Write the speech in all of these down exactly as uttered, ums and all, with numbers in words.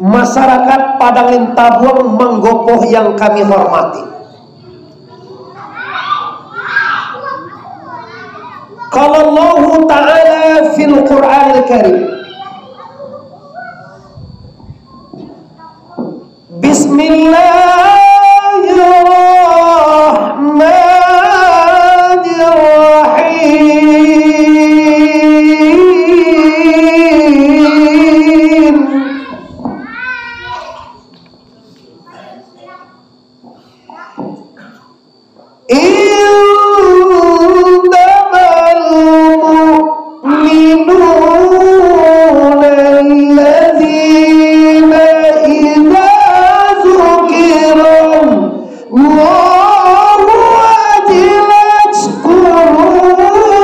Masyarakat Padang Lintabuang manggopoh yang kami hormati. Qala Allahu Ta'ala fil Qur'anil Karim. Bismillahirrahmanirrahim. إنما المؤمنون الذين إذا ذكر الله وجلت قلوبهم.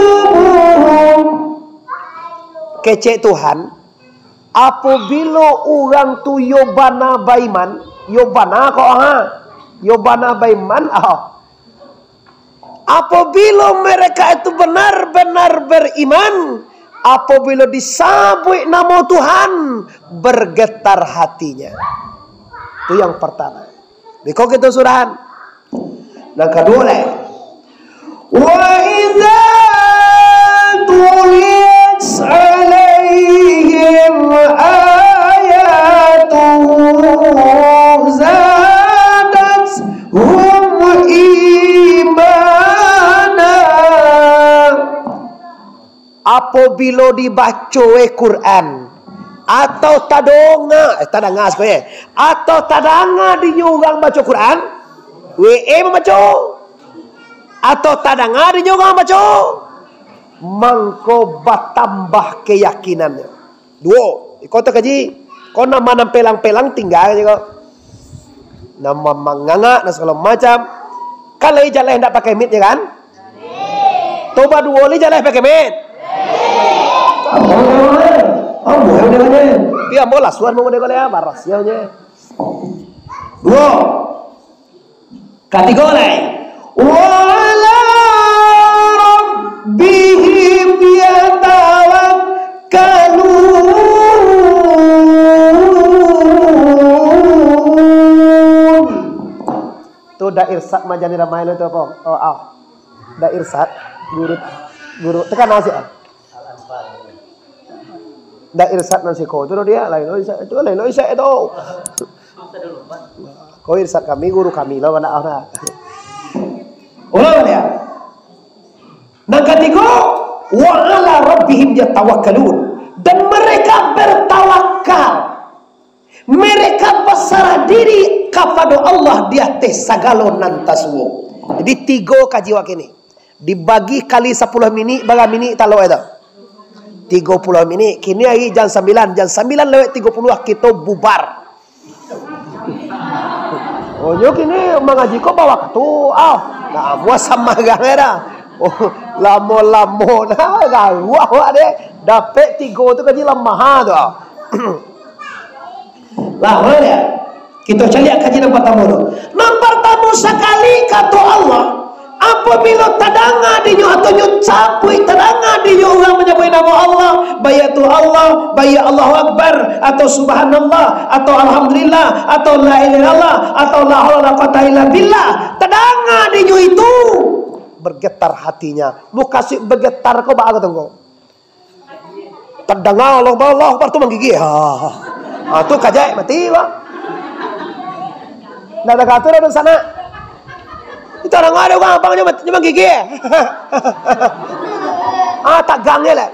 Kecek Tuhan, apabilo urang tu yo bana baiman, yo bana ko, ha, yo bana baiman, ah. Apabilo mereka itu benar-benar beriman, apabilo disabuik namo Tuhan, bergetar hatinya. Itu yang pertama. Biko kita sudahan. Nan kaduo lai. Wa idza tuliyat alaihim ayatuhu zadathum imana. Apabilo dibaco, eh, Quran, atau tadonga, eh, tadanga siko, eh, atau tadanga dinyo urang baco Quran, we, eh, mambaco, atau tadanga dinyo urang baco, mangko batambah keyakinannyo. Duo, iko tu kaji, ko nama nan pelang-pelang tingga je ko. Nama mangangak, nan sagalo macam. Kan lai jaleh ndak pakai mic, ya kan? Tu baduo lai jaleh pakai mic. Ambo lah suan mangode ko lai, baras ya. Duo. Katigo lai. Wa ala rabbihim yatawakkalun. Tu Da Irsad Majani Ramai lo tu apo? Oh, ah. Da Irsad, guru, guru, tekan nasi, ah. Da Irsad nan siko tu dia, lain lo Irsad tu, lain lo Irsad tu. Ko Irsad kami, guru kami lo, anak, anak. Ulang dia. Nan katigo, wa ala rabbihim yatawakkalun. Dan mereka bertawakal. Mereka basarah diri kapado Allah di ateh sagalo nan tasuo. Jadi, tigo kaji wak kini. Dibagi kali sapuluah minik, bara minik talok itu? Tigo puluah minik. Kini ari jam sambilan, jam sambilan lewat tigo puluah kito bubar. Oh, nyo kini mangaji ko bawaktu, ah. Nah, amuah samarang dah. Oh, lamo-lamo nah, garuah awak deh. Dapek tigo tu kaji lamah tu, ah. Lah, mana dia? Kita caliak kaji nan partamo tu. Nan partamo sakali, kato Allah, apabilo tadanga dinyo atau nyo cabuik tadanga dinyo urang manyabuik namo Allah, baiak tu Allah, baiak Allahu Akbar, atau Subhanallah, atau Alhamdulillah, atau La ilaha illallah, atau La haula wala quwata illa billah, tadanga dinyo itu, bergetar hatinya. Mukasuik bergetar ko baa ko tunggu? Tadanga Allah Akbar, Allah Akbar tu manggigih. Ha. Ha, tu kajaik mati, bah. Ndak ada kata dah sanak. Itu orang ada orang abang nyo mati, nyo manggigih. Ah, tagang je lah.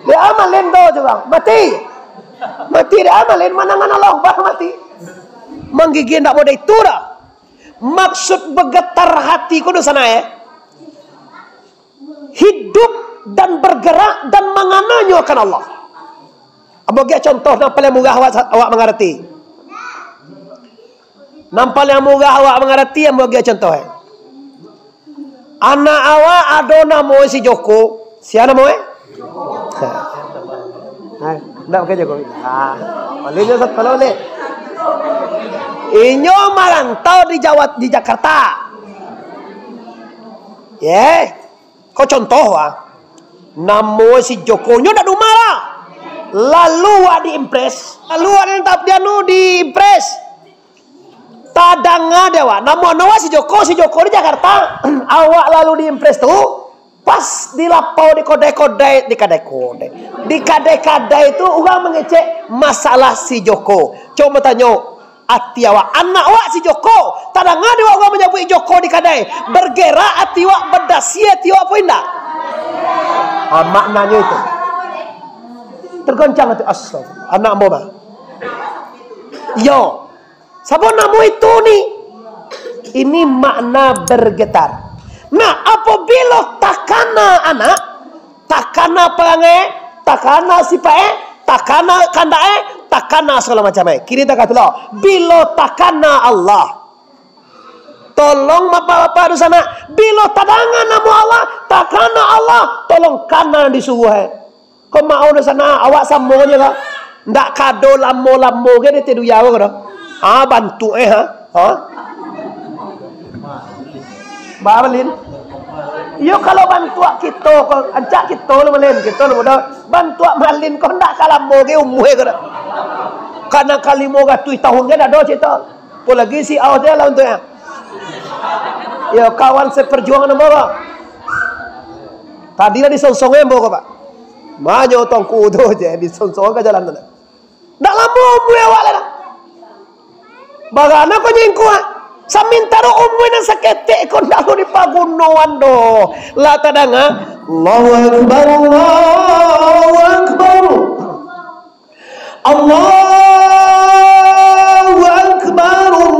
Dia amalin tu juga. Mati. Mati dia amalin, manangan Allah Akbar mati. Manggigih ndak boleh itu dah. Maksud bergetar hati ko doh sanak, eh. Hidup dan bergerak dan mangananyo akan Allah. Ambo agiah contoh nan paliang murah awak, awak mangarati. Nan paliang murah awak mangarati, ambo agiah contoh, eh. Anak awak ado namo si Joko. Sia namo, eh? Ha, ndak pakai Joko. Ha, palingnyo satu kalau leh. Inyo marantau di Jawa, di Jakarta. Ye. Ko contoh, ah. Namo si Joko nyo ndak di umah lah. Lalu wak diimpres, lalu wak di, di anu, diimpres. Tadanga dek awak, namo anu wak si Joko, si Joko di Jakarta. Awak lalu diimpres tu, pas di lapau, di kodai-kodai, di kadai-kodai, di kadai-kadai tu urang mangecek masalah si Joko. Cubo tanyo, ati awak, anak awak si Joko, tadanga dek awak urang manyabuik Joko di kadai, bergerak ati awak, badasi ati awak, apo indak? Ah, maknanyo itu. Tergoncang ati, astagfirullah, anak ambo mah. Yo, sabo namo itu ni? Ini makna bergetar. Nah, apabilo takana anak, takana parangai, takana sipaik, takana kandak, takana sagalo macam. Kini takah tu lo, bilo takana Allah, tolong bapak-bapak dunsanak, bilo tadanga namo Allah, takana Allah, tolong kana disuruah. Ko maoh dunsanak, awak samo je lah. Ndak kado lamo-lamo ge di Teduya ko doh. Ah, bantuak eh, ha? Ha? Ba, Lin? Iyo, kalau bantuak kito ko, ancak kito lo, Malin, kito lo mudo. Bantuak Malin ko ndak ka lamo ge umua ko doh. Kana ka limo ratuih tahun ge ndak ado cito. Apo lagi si Aus dia lah untuaknyo. Iyo, kawan seperjuangan ambo ko. Tadi lah disonsong ambo ko, Pak. Manyo tongku tu je, disonsong ka jalan tu. Ndak lamo umua awak lah. Bagana ko nyingkuak. Samantaro umua nan saketek ko ndak lo dipagunoan doh. Lah tadanga, Allahu Akbar, Allahu Akbar. Allahu Akbar, Allahu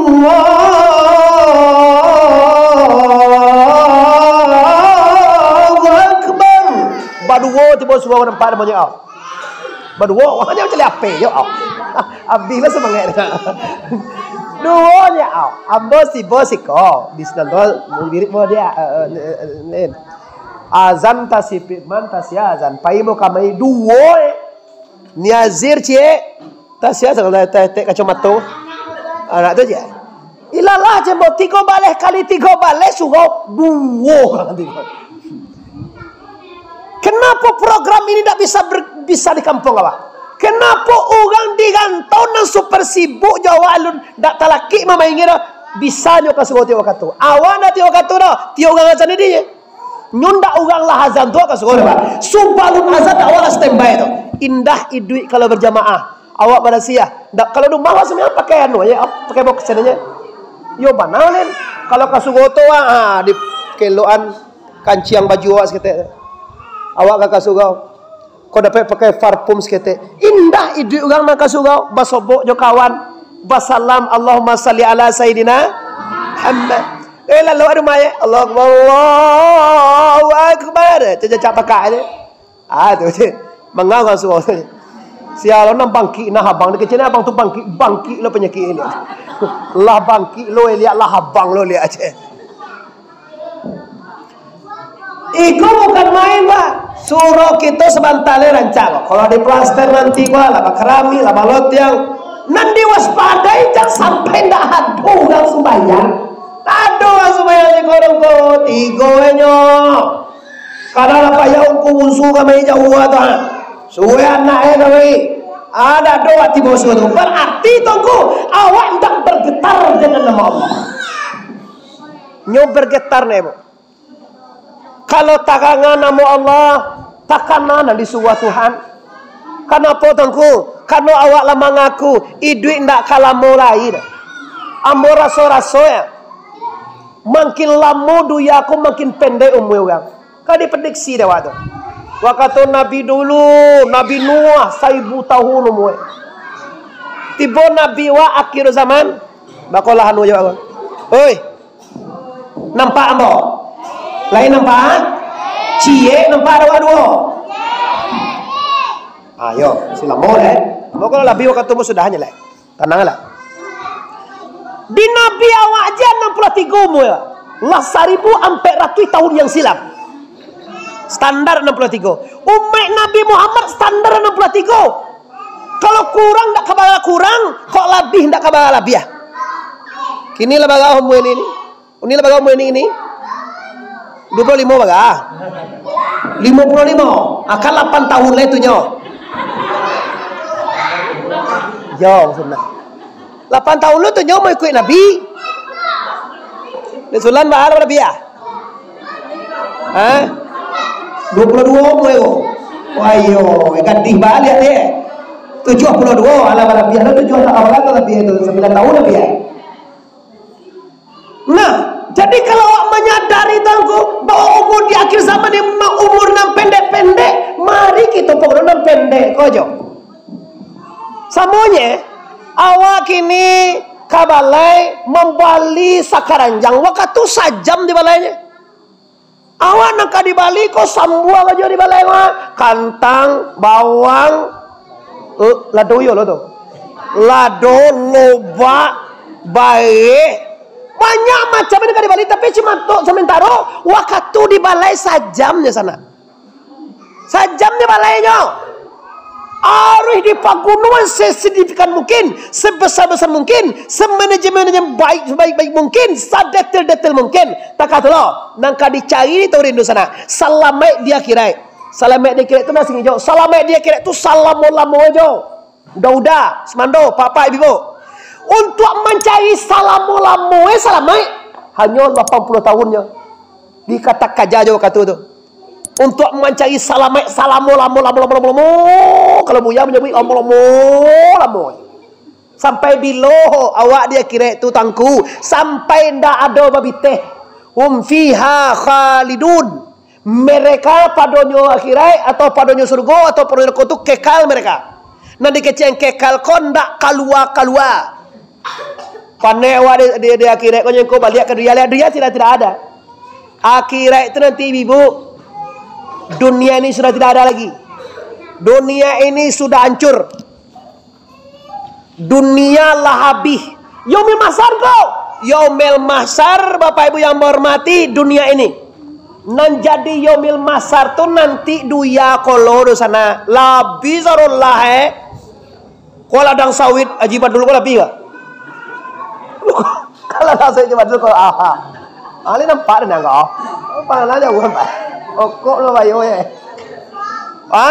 Akbar. Baduo tibo surau nampak namonyo. Baduo, hanyo macam apo yo, au. Abih lah samangaik. Duo nyo, au. Ambo si bos iko, di sinan tu, mirip mo dia, eh, eh, eh, eh. Azan tasipik man tasia azan. Pai mo kamai duo, eh. Niazir ciek, tasia sagalo tetek kacomato. Anak tu je. Ilalah je, ambo tigo baleh kali tigo baleh surau duo. Kenapa program ini ndak bisa ber-, bisa di kampuang awak? Kenapa urang di rantau nan super sibuk jo awak alun ndak talakik mamaingi doh, bisanyo ka surau tiok wakatu? Awak ndak tiok wakatu doh, tiok urang azan di dinya. Nyo ndak urang lah azan tu ka surau doh, Pak. Subalun azan awak lah standby tu. Indah iduik kalau berjamaah. Awak barasiah. Ndak, kalau di rumah awak sumbayang pakai anu aja, pakai boxer aja. Yo bana, Lin. Kalau ka surau tu, ah, di kelokan kanciang baju awak saketek. Awak ka, ka surau. Kau dapek pakai parfum saketek. Indah iduik urang nan ka surau, basobok jo kawan, basalam, "Allahumma salli ala Sayyidina Muhammad." Eh, lalu ado mayat, "Allahu Akbar, Allahu Akbar." Cacak pakak aja. Ah, tu je. Mangau ka surau tu. Sia lo nan bangkik, nah abang, dikecek abang tu bangkik, bangkik lo panyakik ni. Lah bangkik lo liak, lah abang lo liak aja. Iko bukan main, Pak. Surau kito sabanta lai rancak ko. Kalau diplaster nanti ko, lah bakarami, lah balotiang. Nan diwaspadai, jan sampai ndak ado urang sumbayang. Ado urang sumbayang tigo rukuk, tigo inyo. Kadang lah payah ungku bunsu kami jauah tu, ha. Suwe anak eh kami. Ada doa tibo suwe tu. Berarti tongku, awak ndak bergetar dengan nama Allah. Nyo bergetar neh, Bu. Kalau tadanga namo Allah, takana nan disuruah Tuhan. Kanapo, Tuanku? Karano awak lah mangaku, iduik ndak ka lamo lai doh. Ambo raso-raso ya, makin lamo dunia ko, makin pendek umua urang. Ka diprediksi dek awak tu. Wak kato Nabi dulu, Nabi Nuh, saribu tahun umua. Tibo Nabi wak akhir zaman, bakolah anu jawab ko. Oi, Nampak ambo? Lain nampak? Ciek nampak dek awak duo? Ayo, silamo deh. Ambo kalau labiah wakatu ambo sudah nyo lah. Tananglah. Di Nabi awak aja anam puluah tigo umua. Lah saribu ampek ratuih tahun yang silam. Standar anam puluah tigo. Umaik Nabi Muhammad standar anam puluah tigo. Kalau kurang ndak ka bara kurang, kok labiah ndak ka bara labiah. Kini lah bara umua ini, ni. Uni lah bara umua ini, ni? Duo puluah limo bara? Limo puluah limo. Akan lapan tahun lai tu nyo. Yo, sunnah. Lapan tahun lo tu nyo mau ikuik Nabi. Dek Sulan ba-, bara Nabi ah? Ha? Duo puluah duo umur yo. Wah, iyo, gadih baliak deh. Tujuah puluah duo, alah bara Nabi lo tujuah tahun lah Nabi tu, sambilan tahun Nabi ah. Nah, jadi kalau awak manyadari tu, angku, bahwa umur di akhir zaman ni ma-, umur nan pendek-pendek, mari kito pangana nan pendek ko jo. Samonyo, awak kini ka balai mambali sakaranjang, wakatu sajam di balainyo. Awak nan ka dibali ko sambuang ajo di balai ko, kantang, bawang, eh, lado yo lo tu. Lado, lobak, baik. Banyak macam nan ka dibali, tapi cuma tu samantaro wakatu di balai sajam nyo sanak. Sajam nyo balainyo. Aruih di pagunuan sesignifikan mungkin, sebesar-besar mungkin, semanajemen-manajemen baik, sebaik-baik mungkin, sadetil-detil mungkin. Takah tu lo, nan ka dicari di taun rindu sanak. Salamaik di akhiraik. Salamaik di akhiraik tu nan singgi jo. Salamaik di akhiraik tu salamo-lamo jo. Uda-uda, sumando, pak-pak, ibu-ibu. Untuak mancari salamo-lamo, eh, salamaik, hanyo lapan puluah tahun nyo. Di kata kaja jo wakatu tu. Untuak mancari salamaik salamo, lamo, lamo, lamo, lamo, lamo. Kalau Buya manyabuik lamo, lamo, lamo. Sampai bilo awak di akhiraik tu, tangku? Sampai ndak ado babiteh. Hum fiha khalidun. Mereka padonyo akhiraik atau padonyo surgo atau padonyo nerako tu kekal mereka. Nan dikecek kekal ko ndak kalua-kalua. Panek awak di, di, di akhiraik ko, nyo ko baliak ka dunia, liek dunia sudah tidak ada. Akhiraik tu nanti, ibu-ibu, dunia ini sudah tidak ada lagi. Dunia ini sudah hancur. Dunia lah habih. Yaumil Mahsyar ko. Yaumil Mahsyar, Bapak Ibu yang menghormati, dunia ini. Nan jadi Yaumil Mahsyar tu nanti dunia ko lo di sanak. Labi sarolah, eh. Ko ladang sawit Haji Badul ko labi ka? Ko ladang sawit Haji Badul ko, aha. Alih nampak den angkau. Pangana jauah nampak. Okok lo bayo, eh. Ha?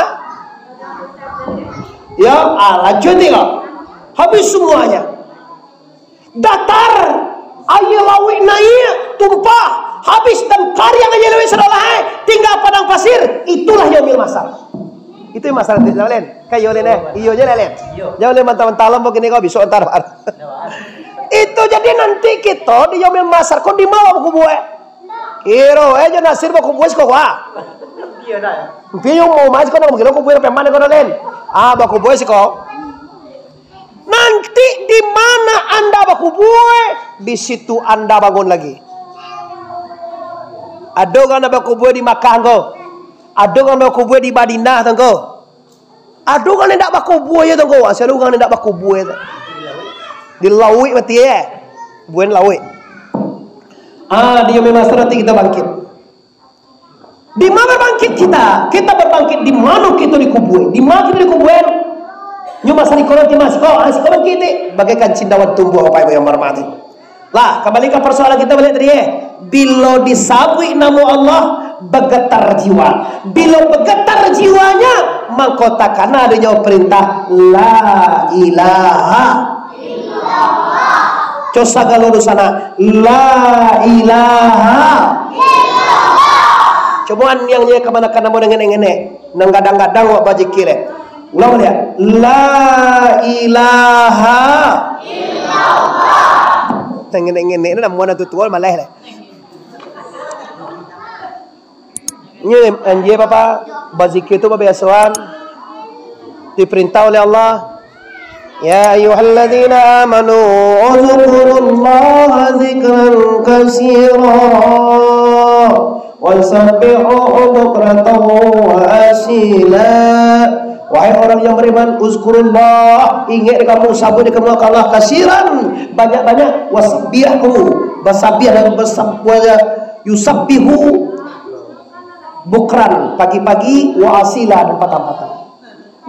Ya, ah, lanjut ni kau. Habis semuanya. Datar, aia lauik naiak, tumpah, habis dan kariang aia lauik sadolah, eh, tingga padang pasir, itulah Yaumil Mahsyar. Itu Yaumil Mahsyar, Len. Kan iyo, Len, eh? Iyo je lah, Len. Iyo. Jangan, Len, mantah-mantah lam begini kau, besok antar. Itu jadi nanti kito di Yaumil Mahsyar, kau di ma bakubua, eh? Kiro, eh, jo Nasir bakubua siko, wah. Iyo dah. Tapi yang mau mas kau nak mungkin bakubua sampai ma kau, Len? Ah, bakubua siko. Nanti di mana anda bakubua, di situ anda bangun lagi. Ado urang nan bakubua di Makkah ko. Ado urang bakubua di Madinah ko. Ado urang nan indak bakubua je ko. Asa ado urang nan indak bakubua tu. Di lauik mati, eh. Buan lauik. Ah, di Yaumil Mahsyar nanti kita bangkit. Di ma babangkit kita? Kita babangkit di mano kito dikubua? Di ma kito dikubua? Nyo masa di kono, di ma siko, ah, siko bangkit, eh. Bagaikan cindauan tumbuah, Bapak Ibu yang menghormati. Lah, kambali ka parsoalan kito baliak tadi, eh. Bilo disabuik namo Allah, bagetar jiwa. Bilo bagetar jiwanya, mangko takana dek nyo parintah, La ilaha. Co sagalo dosa nak, La ilaha. Cubo aniang je kamanakan namo dengan ngenek-ngenek. Nan gadang-gadang awak bazikir, eh. Ulang baliak. La ilaha. Nan ngenek-ngenek ni namo nan tutua maleh lah. Nyo, anjia bapa, bazikir tu babiasoan, diperintah oleh Allah. Ya ayyuhalladzina amanu, uzkurullaha dzikran katsira, wasabbihuhu bukratan wa asila. Wahai orang yang beriman, uzkurullah, ingat kamu, sabuik kamu akan Allah, katsiran, banyak-banyak, wasabbihu, basabiah dan bersabuah, yusabbihu, bukran, pagi-pagi, wa asila, dan patang-patang.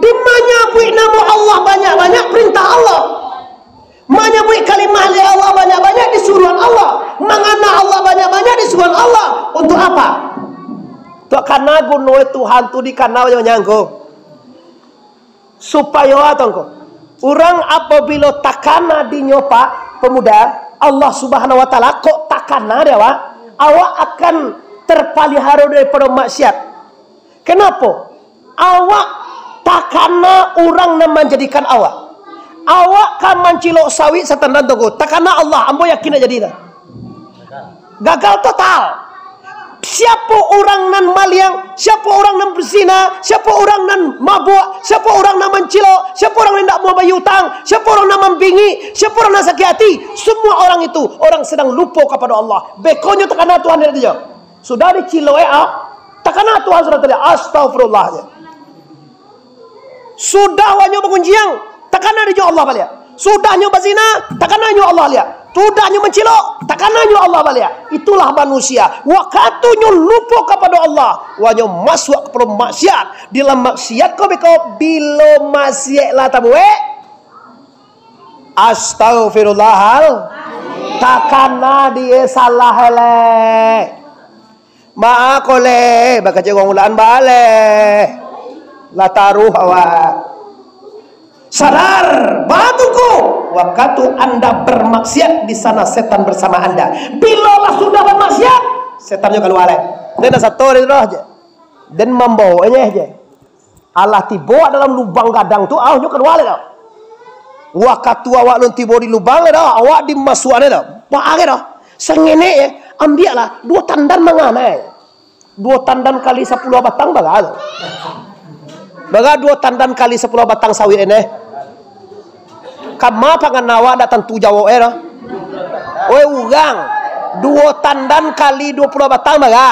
Di manyabuik namo Allah banyak-banyak, perintah Allah. Manyabuik kalimah la ilaha illallah banyak-banyak, disuruah Allah. Mangana Allah banyak-banyak, disuruah Allah. Untuk apa? Untuk kana guno Tuhan tu dikana banyak-banyak ko. Supayo atau ko. Urang apabilo takana dinyo, Pak Pemuda, Allah Subhanahu wa Taala kok takana dek awak, awak akan terpaliharo daripado maksiat. Kenapo? Awak takana urang nan manjadikan awak. Awak ka mancilok sawit satandan toko, takana Allah, ambo yakin ndak jadi tu. Gagal total. Siapo urang nan maliang, siapo urang nan berzina, siapo urang nan mabuak, siapo urang nan mancilok, siapo urang nan indak mambayia utang, siapo urang nan mambingik, siapo urang nan sakik ati, semua orang itu, orang sedang lupo kapado Allah. Bekonyo takana Tuhan dari dia. Sudah dicilok, eh, ah, takana Tuhan sudah taliak, astagfirullah je. Sudah wanyo bagunjiang, takana dinyo Allah baliak. Sudah nyo bazina, takana nyo Allah liak. Sudah nyo mancilok, takana nyo Allah baliak. Itulah manusia. Wakatu nyo lupo kapado Allah, wanyo masuak kapado maksiat. Di dalam maksiat ko beko, bilo maksiat lah tabuek, astagfirullahal, takana dia salah elek. Maa koleh, bakacek urang ulaan baleh. Lah taruh awak. Sadar, batuko. Wakatu anda bermaksiat, di sana setan bersama anda. Bila lah sudah bermaksiat, setan nyo kalua lai. Den dah sato di roh je. Den mambawa je. Alah tibo dalam lubang gadang tu, auh nyo kalua lai dah. Wakatu awak lun tibo di lubang dah, awak dimasuakan dah. Pakai dah. Sangenek je, ambiaklah duo tandan manganai. Duo tandan kali sapuluah batang baga tu. Baga duo tandan kali sapuluah batang sawit ini. Kama pangan awak ndak tantu jawab eh dah. Oi urang, duo tandan kali duo puluah batang baga.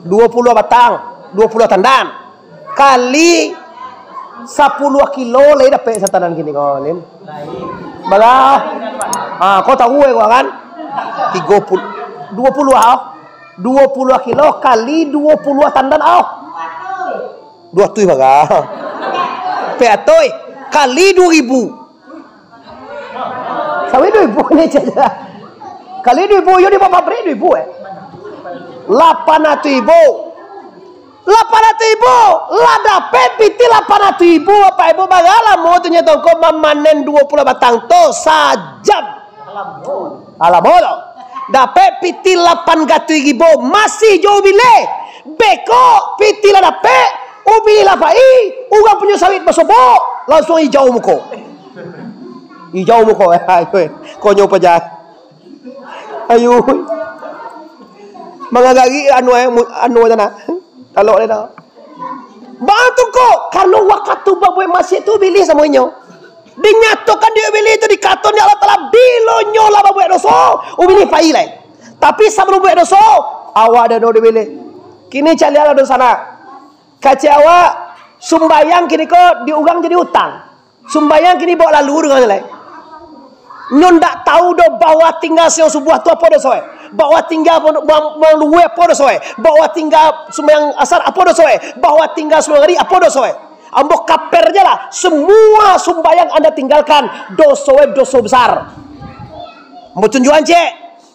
Duo puluah batang, duo puluah tandan. Kali sapuluah kilo lai dapek satandan kini ko, Lin. Baga. Ah, kau tahu eh kau kan? Tigo puluah, duo puluah ah. Duo puluah kilo kali duo puluah tandan ah. Duo tuih baga. Pe atoi kali duo ribu. Sawit duo ribu ni sajo. Kali duo ribu, yo di bawah pabrik duo ribu eh. Lapan ratuih ribu. Lapan ratuih ribu. Lah dapek pitih lapan ratuih ribu, Bapak Ibu, bara lamo tu nyo tongko mamanen duo puluah batang tu sajam. Alamo tu. Dapek pitih lapan ratuih ribu, masih jo ubilih. Beko pitih lah dapek, ubilih lah pai, urang punyo sawit basobok, langsuang ijau muko. Ijau muko, ayo, konyo paja. Ayo. Mangagari anu, eh, mu-, anu tana. Talok dia dah. Baa tu ko, karano wakatu babuek maksiat tu ubilih samo inyo. Dinyatokan dek ubilih tu, dikato dek Allah Taala, bilo nyo lah babuek doso, ubilih pai lai. Tapi sabalum buek doso, awak ado di ubilih. Kini caliaklah dunsanak. Kecek awak, sumbayang kini ko di urang jadi utang. Sumbayang kini baok lalu dengan lai. Nyo ndak tahu doh bahwa tingga sumbayang subuah tu apo doso eh? Bahwa tingga ma-, ma-, malue apo doso eh? Bahwa tingga sumbayang asar apo doso eh? Bahwa tingga sumbayang maghrib apo doso eh? Ambo kaper je lah. Semua sumbayang anda tinggalkan, doso eh, doso besar. Ambo tunjuakan cek.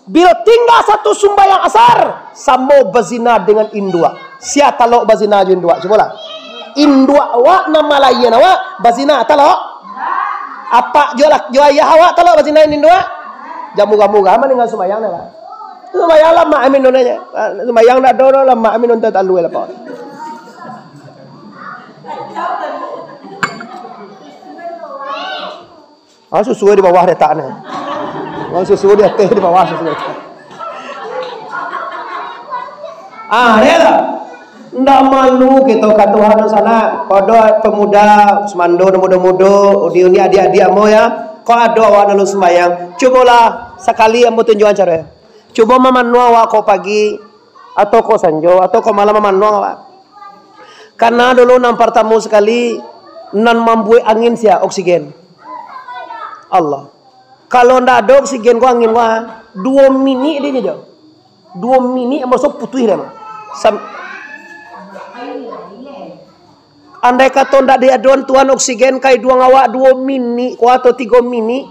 Bilo tingga satu sumbayang asar, samo bazina dengan induak. Sia talok bazina jo induak? Cubolah. Induak awak nan malayiekan awak, bazina talok? Apak jo lah, jo ayah awak talok bazina jo induak? Jan murah-murah maningga sumbayang dah, Pak. Sumbayang lamak amin nonanya. Sumbayang dak ado, lamak amin nonton talu lah, Pak. Ah, susu di bawah letaknyo. Ah, susu di ateh, di bawah susu. Ah, yo lah. Ndak malu kito ka Tuhan sanak. Kok ado pemuda, sumando, mudo-mudo, udi-udi, adiak-adiak ambo ya. Kok ado awak nan sumbayang, cubolah sakali ambo tunjuakan caronyo. Cubo mamanuang awak kok pagi, atau kok sanjo, atau kok malam mamanuang awak. Karano dulu nan partamo sakali, nan mambuek angin sia, oksigen. Allah. Kalau ndak ado oksigen ko, angin ko, ah, duo minik dek nyo jo. Duo minik ambo raso putuih dek ambo. Sam-, andai kato ndak diadoan Tuhan oksigen ka iduang awak duo minik ko atau tigo minik,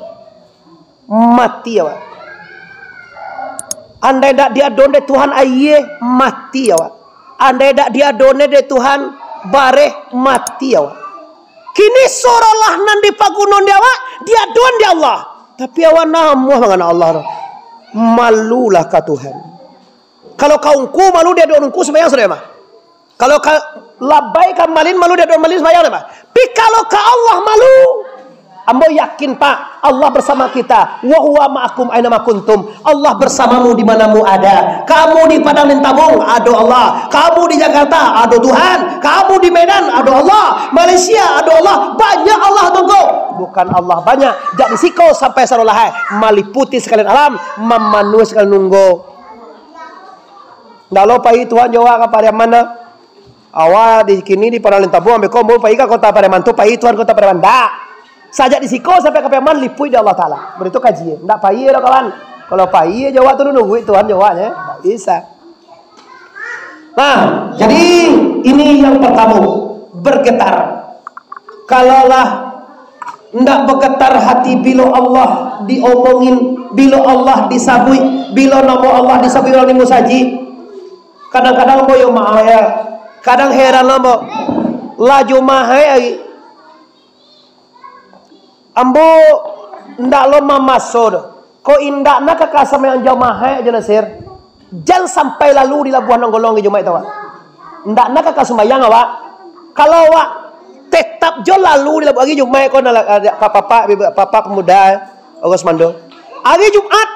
mati awak. Andai ndak diadoan dek Tuhan aia, mati awak. Andai ndak diadoan dek Tuhan bareh, mati awak. Kini seolah-olah nan dipagunoan di awak, diadoan di Allah. Tapi awak namuah mangana Allah tu. Malulah ka Tuhan. Kalau ka ungku malu diadoan ungku, sumbayang sudah mah. Kalau ka labai ka malin malu diadoan malin, sumbayang mah. Tapi kalau ka Allah malu, ambo yakin, Pak, Allah bersama kita. Wa huwa ma'akum aina ma kuntum. Allah bersamamu di mana mu ada. Kamu di Padang Lintabung, ado Allah. Kamu di Jakarta, ado Tuhan. Kamu di Medan, ado Allah. Malaysia, ado Allah. Banyak Allah, Tongko. Bukan Allah banyak. Jak di siko sampai sarolah, hai. Maliputi sakalian alam, mamanuahi sakalian nunggo. Ndak lo pai Tuhan jo awak ka Pariaman dah. Awak di kini di Padang Lintabung, ambek ko mau pai ka kota Pariaman tu, pai Tuhan kota Pariaman. Ndak. Sajak di siko sampai ka Pariaman, lipuik di Allah Taala. Bari tu kaji, ndak pai dah, kawan. Kalau pai jo awak tu, nungguik Tuhan jo awak, ya. Ndak bisa. Nah, jadi ini yang pertama, bergetar. Kalaulah ndak bagetar hati bilo Allah diomongin, bilo Allah disabuik, bilo namo Allah disabuik urang di musajik. Kadang-kadang ambo yo maaf ya, kadang heran ambo. Lah Jumaik hari, ambo ndak lo mamaso doh. Ko indak nak ka sumbayang Jumaik jo Nasir. Jan sampai lalu di Labuah Nonggolong di Jumaik tu, awak. Ndak nak ka sumbayang, awak. Kalau awak tetap jo lalu di Labuah hari Jumaik ko, nak, ah, papak, papak pemuda, eh, Agus Mando. Hari Jumaik,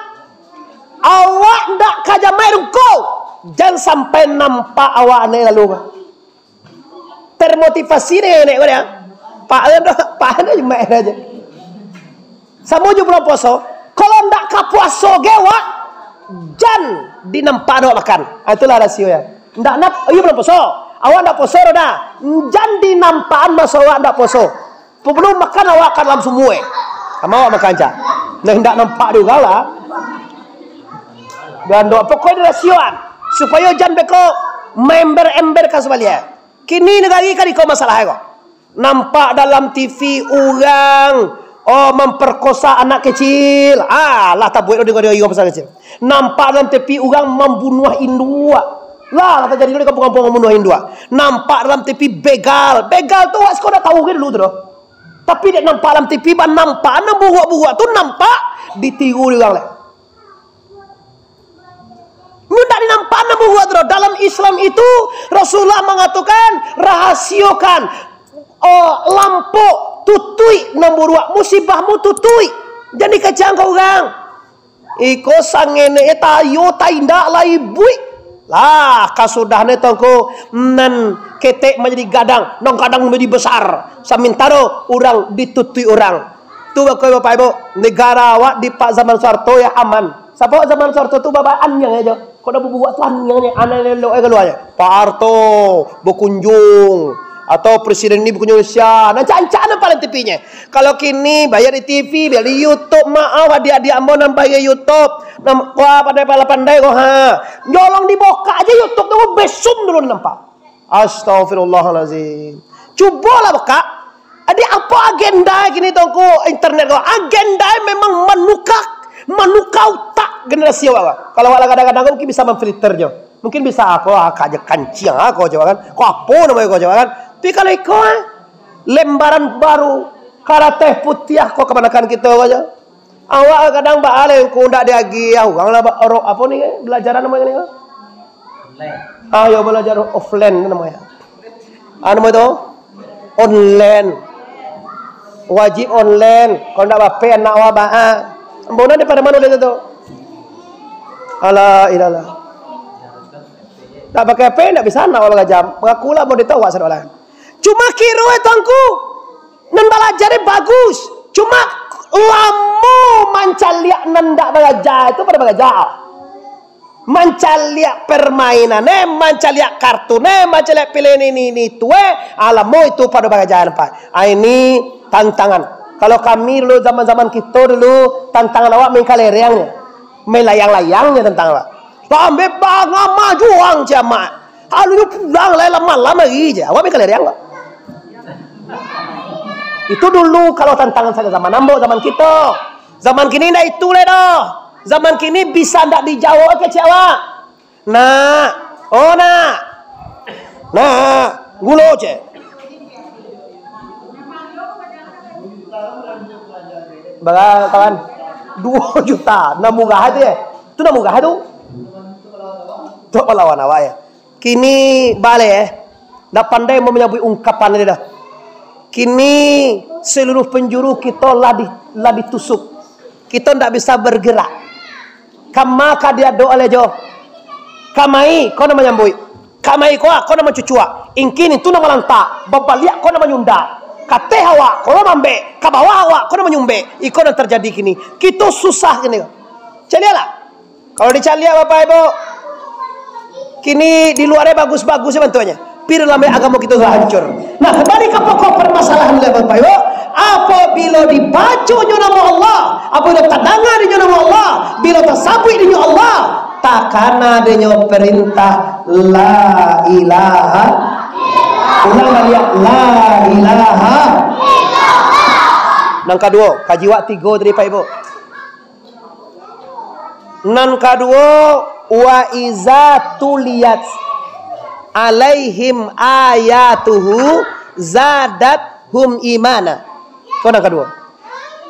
awak ndak ka jamaik dungko. Jan sampai nampak awak anai lalu. Termotivasi dek nenek ko dia. Pak an tu, pak an tu Jumaik aja. Samo jo bulan puaso. Kalau ndak ka puaso ge awak, jan dinampak awak makan. Ah, itulah rasio ya. Ndak nak, iyo bulan puaso. Awak ndak puaso doh dah. Jan dinampakan maso awak ndak puaso. Pabulum makan awak ka dalam sumua. Samo awak makan cak. Nah, ndak nampak di urang lah. Gandok, pokoknyo rasioan. Supayo jan beko maember-ember ka sabaliak. Kini nagari kan iko masalah ko. Nampak dalam T V urang, oh, memperkosa anak kecil. Ah, lah tabuek dek iyo pasal kecil. Nampak dalam T V urang mambunuah induak. Lah, lah tajadi di kampuang-kampuang mambunuah induak. Nampak dalam T V begal. Begal tu awak siko ndak tahu ge dulu tu doh. Tapi dek nampak dalam T V, banampakan nan buruak-buruak tu nampak ditiru di urang lai. Mun ndak dinampakan nan buruak tu doh. Dalam Islam itu, Rasulullah mangatokan, rahasiokan, oh, lampok, tutuik nan buruak, musibahmu tutuik. Jan dikacang ka urang. Iko sangenek tayo taindak lai buik. Lah, kasudahnyo tongko nan ketek manjadi gadang, nan gadang manjadi besar. Samintaro urang ditutuik urang. Tu bako Bapak Ibu, negara awak di pak zaman Soeharto ya aman. Sabab zaman Soeharto tu baba aniang aja. Kok dah bubuak tu aniang aja, anai lelok aja keluar aja. Pak Harto berkunjung atau presiden ni berkunjung Indonesia. Nah, cancak nampak dalam T V-nya. Kalau kini bayar di T V, bayar di YouTube, maaf adik-adik ambo nan bayar YouTube. Nam, wah, pandai-pandai ko ha. Nyolong dibuka aja YouTube tu, besum dulu nampak. Astagfirullahalazim. Cubolah buka. Jadi apa agenda kini tu ko internet ko? Agenda memang manuka, manuka utak generasi awak. Kalau awak lah kadang-kadang mungkin bisa memfilternyo. Mungkin bisa ako, ah, kaja kanciang ako coba kan. Ko apo namonyo ko coba kan. Tapi kalau iko, ah, lembaran baru, karateh putiah ko kamanakan kito ko aja. Awak kadang baaleh, ngku ndak diagiah urang lah ba-, ro-, apo ni, eh, balajaran namonyo ni, eh? Ah, yo, balajar offline tu namonyo. Ah, namo tu? Online. Wajib online. Kalau ndak ba-H P anak awak ba-, ah. Ambo nan di Pariaman udah tu. Alah, ilalah. Tak pakai H P, ndak bisa anak awak balajar. Mangaku lah, ambo ditahu awak sadolah. Cuma kiro, eh, tuanku. Nan balajar ni bagus, cuma lamo mancaliak nan ndak balajar tu pado balajar. Mancaliak permainan, eh, mancaliak kartun, eh, mancaliak pilih ni, ni, ni, tu, eh, ah, lamo itu pado balajar, nampak. Ah, ini tantangan. Kalau kami dulu, zaman-zaman kito dulu, tantangan awak main kalereang, main layang-layang je tantangan awak. Pambebang mamajuang jamak. Alunyo pulang lai lah malam hari je. Awak main kalereang kok. Itu dulu kalau tantangan sajo zaman ambo, zaman kito. Zaman kini ndak itu lai doh. Zaman kini bisa ndak dijawab kecek awak. Nak. Oh, nak. Nak. Gulo cek. Bara, kawan? Duo juta. Nan murah tu, eh. Tu nan murah tu. Tok palawan awak, eh. Kini baleh, eh. Ndak pandai mau manyabuik ungkapan dia dah. Kini seluruh penjuru kito lah di, lah ditusuk. Kito ndak bisa bergerak. Kama ka diadok aleh jo. Kamai, ko nan manyambuik. Kamai ko, ko nan mancucuak. Ingkin itu nan malantak. Babaliak ko nan manyunda. Kateh awak, ko nan mambek. Ka bawah awak, ko nan manyumbek. Iko nan tarjadi kini. Kito susah kini. Caliaklah. Kalau dicaliak, Bapak Ibu, kini di luarnya bagus-bagus bantuaknya. Pi dalam agamo kito lah hancur. Nah, kembali ka pokok permasalahan lah, Bapak Ibu. Apabila dibaco nyo namo Allah, apabila tadanga dinyo namo Allah, bila tasabuik dinyo Allah, takana dinyo perintah la ilaha. Ulang baliak, la ilaha. Nan kaduo, kaji awak tigo tadi, Pak Ibu. Nan kaduo, wa iza tuliyat alaihim ayatuhu zadathum imana. Ko nan kaduo.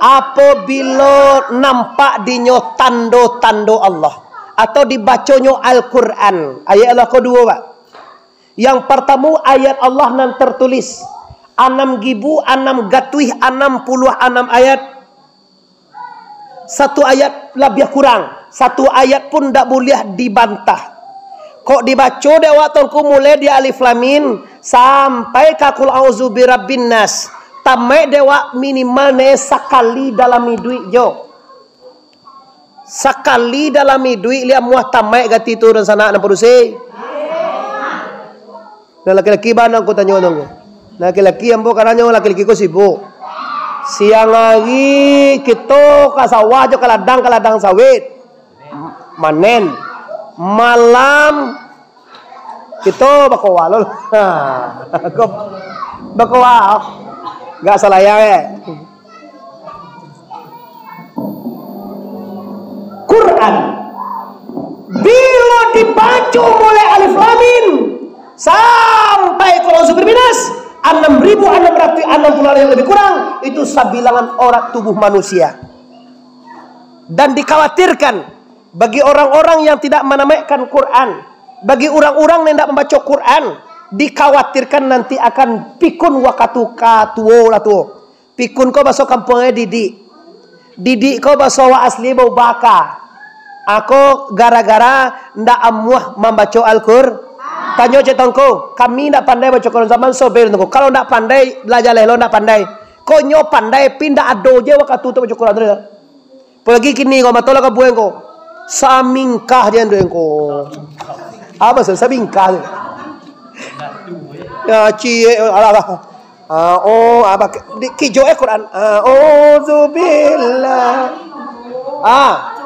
Apabilo nampak dinyo tando-tando Allah, atau dibaconyo Al-Quran, ayat Allah ko duo, Pak. Yang partamo ayat Allah nan tertulis, anam gibu anam gatuih anam puluah anam ayat. Satu ayat labiah kurang, satu ayat pun ndak buliah dibantah. Kok dibaco dek awak tu ngku mulai di alif lam mim sampai ka qul a'udzu birabbin nas, tamaik dek awak minimal ne sakali dalam iduik jo. Sakali dalam iduik liak muah tamaik gati tu dunsanak nan padusi. Nan laki-laki bana ko tanyo tu. Nan laki-laki ambo karanyo laki-laki ko sibuk. Siang ari kito ka sawah jo ka ladang, ka ladang sawit. Manen. Malam kito bakowa lo. Ha. Ko bakowa. Gak salayang, eh. Quran. Bilo dibaco mulai alif lam mim sampai qul a'udzu birabbin nas, anam ribu anam ratus anam puluh yang lebih kurang, itu sabilangan orat tubuh manusia. Dan dikhawatirkan bagi orang-orang yang tidak manamaikkan Quran, bagi urang-urang yang tidak mambaco Quran, dikhawatirkan nanti akan pikun wakatu ka tuo lah tuo. Pikun ko baso kampuang e didik. Didik ko baso awak asli baubah ka. Ako gara-gara ndak amuah mambaco Al-Qur-, tanyo Cik Tongko, kami ndak pandai baco Quran zaman sobel Tongko. Kalau ndak pandai, lah jaleh lo ndak pandai. Ko nyo pandai, pi ndak ado je wakatu tu baco Quran tu. Apolagi kini ko, mato lah ka bueng ko. Samingkah je ndueng ko. Apa sa-, samingkah je. Ya, ciek, alah, alah. Ah, oh, apa, di, kijo eh Quran. Ah, auzubillah. Ah.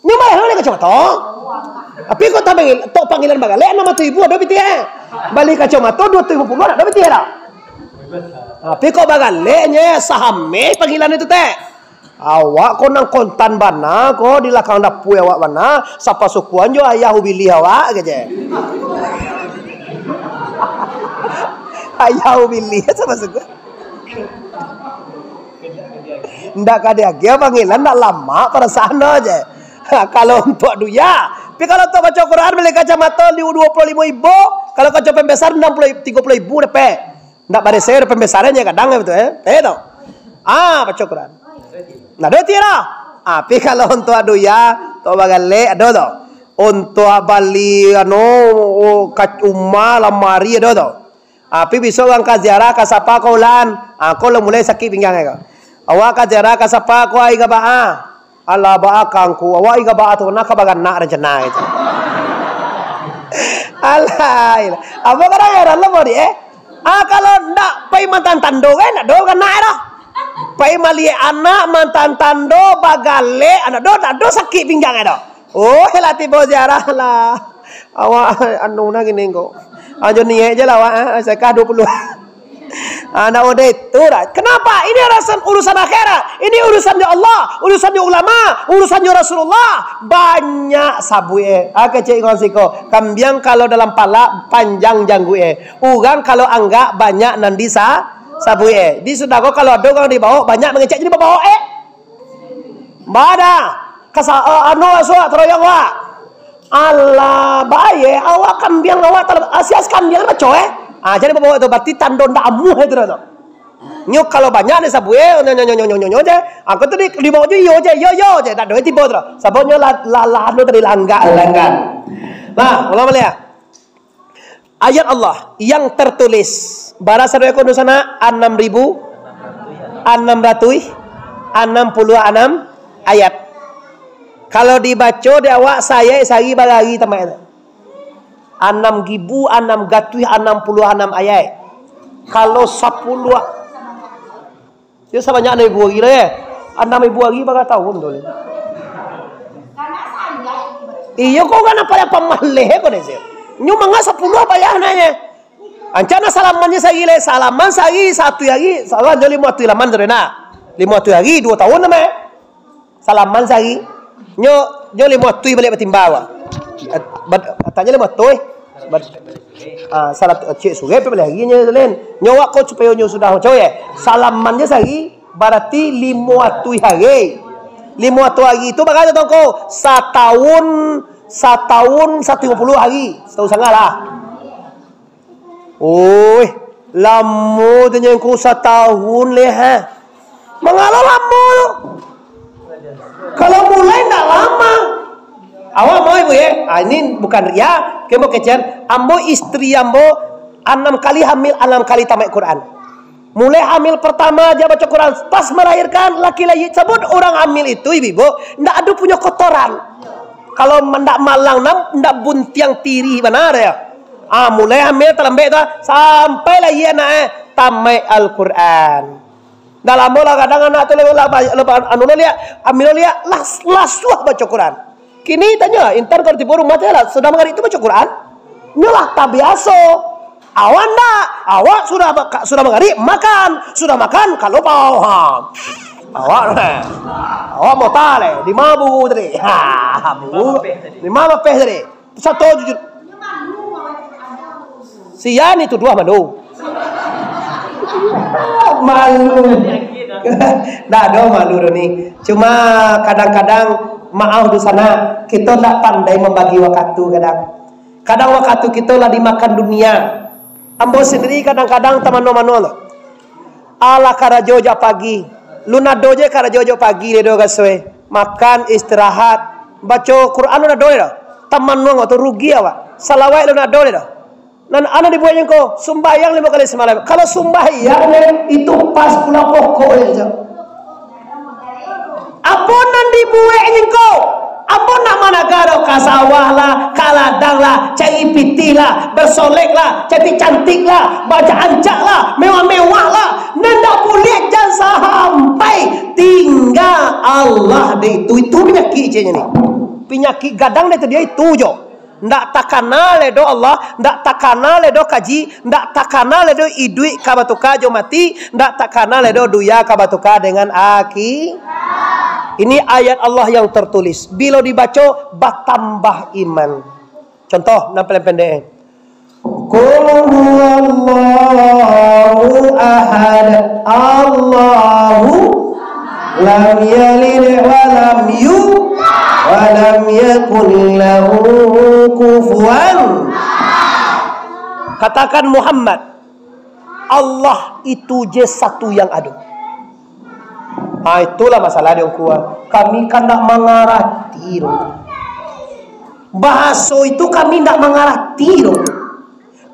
Nyo marah lah kacamato. Tapi kok tak panggil, tok panggilan bagalek, anam ratuih ribu ado pitih eh. Bali kacamato duo ratuih limo puluah ado pitih dah. Tapi kok bagalek nyo eh, sahameh panggilan itu teh. Awak ko nan kontan bana ko, di lakang dapua awak bana, sapasukuan jo ayah ubilih awak, kecek. Ayah ubilih sapasukuan. Ndak ka diagiah panggilan, ndak lamak parasaan do je. Ha, kalau untuak duya, tapi kalau untuak baco Quran bali kacamato duo puluah limo ribu, kalau kaco pembesar anam puluah, tigo puluah ribu dapek. Ndak barese pembesaran je kadang tu, eh. Eh, tu. Ah, baco Quran. Nah, ado ti dah. Ah, tapi kalau untuak duya, untuak bagalek, ado tu. Untuak bali, anu, ka-, umah, lamari, ado tu. Ah, tapi bisuak urang ka ziarah, ka sapa ko ulan. Ah, ko lah mulai sakik pinggang ko. Awak ka ziarah, ka sapa ko ai gabaa. Alah, baa kangku, awak ika baa tu, nah ka baranak rencana itu. Alah, ilah. Apa kadang heran lo, Bodi, eh? Ah, kalau ndak pai mantan tando, kan, ndak do baranak dah. Pai maliek anak mantan tando, bagalek, anak do, ndak do sakik pinggang dah. Oh, lah tibo ziarah lah. Awak anu nah gini ko. Ajo niaik je lah awak, ah, sedekah duo puluah. Ah, ndak odeh tu dah. Kenapa? Ini urusan, urusan akhirat. Ini urusannya Allah, urusannya ulama, urusannya Rasulullah. Banyak sabuik eh. Ah, kecek ingon siko. Kambiang kalau dalam palak, panjang jangguik eh. Urang kalau anggak, banyak nan disa-, Sabuik, eh. Di sudah ko, kalau ado urang dibaok, banyak mangecek, jadi babaok, eh. Bada. Kasa, eh, anu, suak, teroyong, wak. Alah, bae, awak kambiang, awak tal-, asias kambiang baco, eh. Ah, jadi babaok tu, berarti tando ndak amuah itu dah tu. Nyo kalau banyak ni sabuik, eh, nyo, nyo, nyo, je. Aku tu di, dibaok je, iyo je, iyo, iyo je. Tak ada tiba tu dah. Sabab nyo lah, lah, lah, anu tadi, langgak, langgak. Nah, ulang balik, ya. Ayat Allah yang tertulis. Bara sado ekor dunsanak, anam ribu anam ratuih anam puluah anam ayat. Kalau dibaco di awak, saayat sahari barari tamaik tu. Anam ribu anam ratuih anam puluah anam ayat. Kalau sapuluah, Yo, sabanyak anam ribu ari lah, eh. Anam ribu ari bara taun tu, leh. Iyo, ko urang nan paliang pamaleh ko, deh, sih. Nyo manga sapuluah payah nyo. Ancak nan salamannyo sahari, leh. Salaman sahari, satu ari. Salah, nyo limo atuih laman tu, deh, nah. Limo atuih ari, duo taun, namah. Salaman sahari. Nyo, nyo limo atuih baliak batimba, wak. Bat-, batanyo limo atuih. Bat-, ah, salah tu, cek surek, pai baliak ari nyo, lain. Nyo wak ko supayo nyo sudah, macam, ya. Salamannyo sahari, barati limo atuih ari. Limo atuih ari tu, bara tu, ko? Satahun, satahun satu limo puluah ari. Satahun sangah lah. Oih, lamo tu nyo, ko satahun leh, ha. Mangalo lamo tu. Kalau mulai ndak lamo. Awak mau, Ibu, ya? Ah, ini bukan ria. Kemo kecen. Ambo, istri ambo, anam kali hamil, anam kali tamaik Quran. Mulai hamil pertama aja baca Quran. Pas melahirkan, laki-laki, sabab urang hamil itu, ibu-ibu, ndak ado punyo kotoran. Kalau ndak malang, ndak, ndak buntiang tirih bana, ya. Ah, mulai hamil talambek tu, sampai lahia anak, eh, tamaik Al-Quran. Dah lamo lah, kadang anak tu lah, lah, lah, anu lah liak, hamil lah liak, lah, lah suah baco Quran. Kini tanyo, intan kalau tibo rumah tu lah, sudah manggarik tu baco Quran. Nyo lah tabiaso. Awak ndak, awak sudah baka-, sudah manggarik, makan, sudah makan, ka lubau, ha. Awak, awak mota leh, limo buru tadi. Ha, buru, limo lapeh tadi. Sato jujur. Sia ni tuduah manu. Malu. Ndak ado malu doh ni. Cuma kadang-kadang, maaf dunsanak, kito ndak pandai mambagi wakatu kadang. Kadang wakatu kito lah dimakan dunia. Ambo sendiri kadang-kadang tamano-mano lo. Alah karajo jak pagi. Lunado je karajo jak pagi, ledo gasoi. Makan, istirahat. Baco Quran lunado ledo. Tamanuang tu rugi awak. Salawat lunado ledo. Nan anu dibuek nyo ko, sumbayang limo kali samalam. Kalau sumbayang, itu pas pulang pokok je. Apo nan dibuek nyo ko? Ambo ndak managa doh, ka sawah lah, ka ladang lah, cari pitih lah, basolek lah, cantik-cantik lah, barancak-rancak lah, mewah-mewah lah. Nan ndak buliah jan sampai tingga Allah dek itu. Itu panyakik ceknyo ni. Panyakik gadang dek itu, dia itu jo. Ndak takana lai doh Allah, ndak takana lai doh kaji, ndak takana lai doh iduik ka batuka jo mati, ndak takana lai doh dunia ka batuka dengan aki. Ini ayat Allah yang tertulis. Bilo dibaco, batambah iman. Contoh, nan paling pendek. Qul huwallahu ahad. Allahu lam yalid wa lam yu-, wa lam yakun lahu kufuwan. Katakan, Muhammad, Allah itu je satu yang ado. Ha, itulah masalah di ungku. Kami kan ndak mangarati tu. Bahaso itu kami ndak mangarati tu.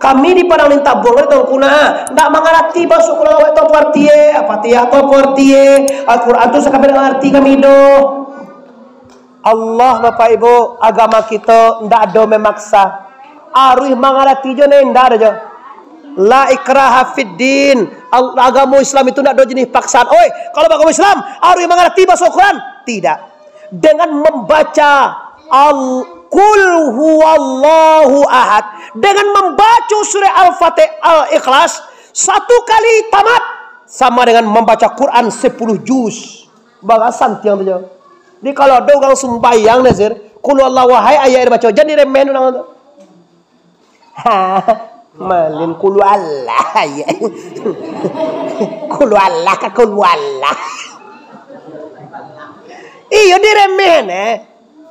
Kami di Padang Lintabuang tu, Tuangku, nah, ndak mangarati baso Quran awak tu apo arti e, Fatihah tu apo arti e, Al-Quran tu sakabek ndak mangarati kami doh. Allah, Bapak Ibu, agama kito ndak ado memaksa. Aruih mangarati jo, ndak ado jo. La ikraha fid din. Al-, agamo Islam itu ndak ado jenis paksaan. Oi, kalau agamo Islam, aruih mangarati baso Quran. Tidak. Dengan membaca Al-, Qul huwallahu ahad, dengan membaca surah Al-Fatihah, Al-Ikhlas, satu kali tamat, sama dengan membaca Quran sepuluh juz. Barasan tiang tu je. Jadi, kalau ado urang sumbayang, Nazir, Qul huwallahu ahad ayat dibaco, jan diremehin urang tu. Malin kulu Allah, ya. Kulu Allah ka kulu Allah. Iyo, diremehan, eh.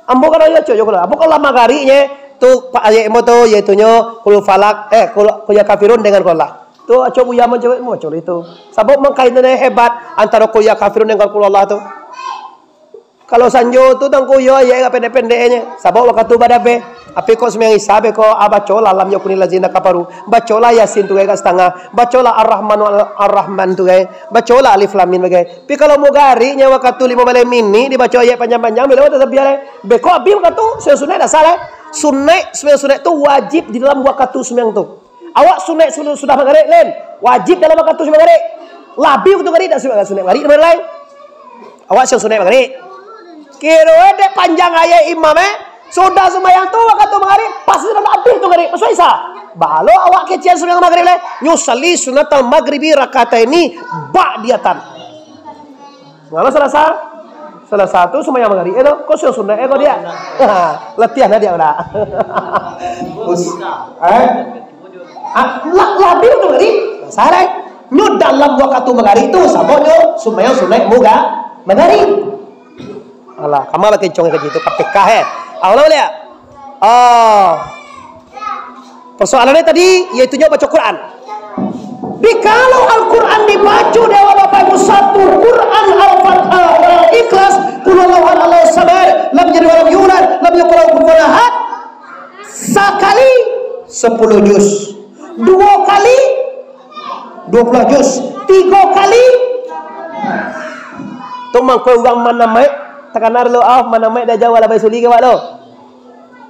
Ambo kan ayo cok jo kulu. Ambo kalau magariknyo tu, pa-, ayat ambo tu, yaitunyo kulu falak, eh, kulu, kulu ya kafirun dengan kulu Allah. Tu, acok buya ambo cok, ambo cok itu. Sabab mangkainnyo hebat antaro kulu ya kafirun dengan kulu Allah tu. Kalau sanjo tu, tangku, yo, ayat agak pendek-pendeknyo. Sabab wakatu badabeh. Tapi kok sumbayang Isya, beko, ah, bacolah lam yakuni lazina kafaru. Bacolah Yasin tu, agak satangah. Bacolah Ar-Rahman, Ar-Rahman tu, gai. Bacolah Alif Lam Mim, gai. Tapi kalau magariknyo wakatu limo baleh minik, dibaco ayat panjang-panjang, bilo tasbih, lai. Beko abih wakatu, sumbayang sunaik dak sah, lai. Sunaik, sumbayang sunaik tu wajib di dalam wakatu sumbayang tu. Awak sunaik su-, sudah magarib, Len. Wajib dalam wakatu sunaik magarib. Labiah wakatu magarib, dak sunaik, sunaik magarib, dak lai. Awak sumbayang sunaik magarib. Kiro dek panjang ayat imam, eh. Sudah sumbayang tu, wakatu magarib, pas sudah abih tu magarib, masuak Isya. Balo awak kecek sumbayang magarib, lai. Yusalli sunnatal maghribi rakataini ba'diyatan. Kalau Salasa, Salasa tu sumbayang magarib, eh, tu. Kok sumbayang sunaik, eh, kok dia? Latihan lah dia, udah. Us-, eh? Ah, lah, labiah tu magarib. Salah. Nyo dalam wakatu magarib tu, sababnyo sumbayang sunaik muga-, magarib. Alah, kama lah kencong kaji tu, kapekah, eh. Alah, boleh tak? Ah. Persoalannya tadi, yaitunyo baca Quran. Dikalau Al-Quran dibaco di awak Bapak Ibu, satu Quran Al-Fatihah, Al-Ikhlas, Qul huwallahu ahad, Allahu samad, lam yalid wa lam yulad, lam yakul lahu kufuwan ahad, sakali sapuluah juz, duo kali duo puluah juz, tigo kali. Tu mangko urang manamaik, takana lo, ah, manamaik dah jauah lah, bai suli ke awak lo.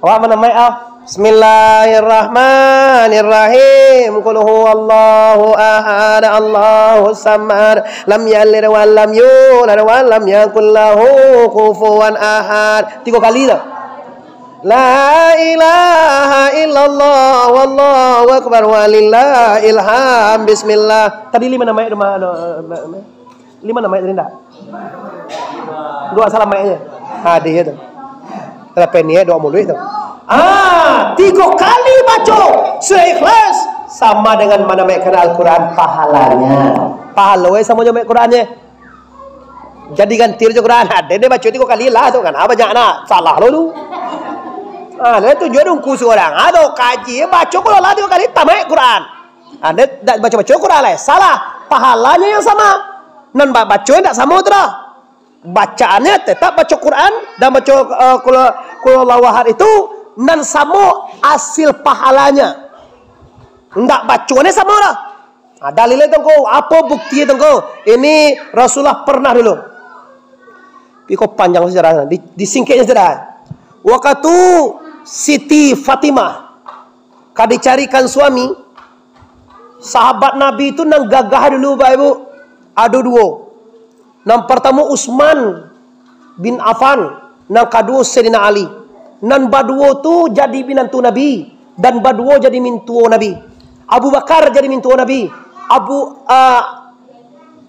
Awak manamaik, ah. Bismillahirrahmanirrahim. Qul huwallahu ahad, Allahus samad, lam yalid wa lam yulad wa lam yakul lahu kufuwan ahad. Tigo kali tu. La ilaha illallah, wallahu akbar, walillahil hamd. Bismillah. Tadi lima namaik tu, ma-, anu, eh, ma-, ma-, lima namaik tadi ndak? Duo salamaik aja. Hadih tu. Tapi ni, eh, duo muluik tu. Ah, tigo kali baco surah Ikhlas sama dengan manamaikkan Al-Quran pahalanya. Pahalo, eh, samo jo maik Quran, eh. Jadi ganti jo Quran. Ado deh baco tigo kali lah tu kan. Ah, banyak nak. Salah lo tu. Ah, dah tu jo dungku surang. Ah, tu kaji, baco Quran lah tigo kali, tamaik Quran. Ah, dah, dah baco-baco Quran lah. Salah. Pahalanya yang sama. Nan ba-, baco ndak samo tu dah. Bacaannya tetap baco Quran dan baco, eh, Qul, Qul Huwallahu Ahad itu nan samo hasil pahalanya. Ndak bacoannya samo dah. Ah, dalilnya tu, ngko, apo bukti tu, ngko? Ini Rasulullah pernah dulu. Tapi kok panjang sejarahnya, di-, disingkatnya sejarah. Wakatu Siti Fatimah ka dicarikan suami, sahabat Nabi tu nan gagah dulu, Bapak Ibu, ado duo. Nan partamo Utsman bin Affan, nan kaduo Sayyidina Ali. Nan baduo tu jadi minantu Nabi, dan baduo jadi mintuo Nabi. Abu Bakar jadi mintuo Nabi. Abu, ah,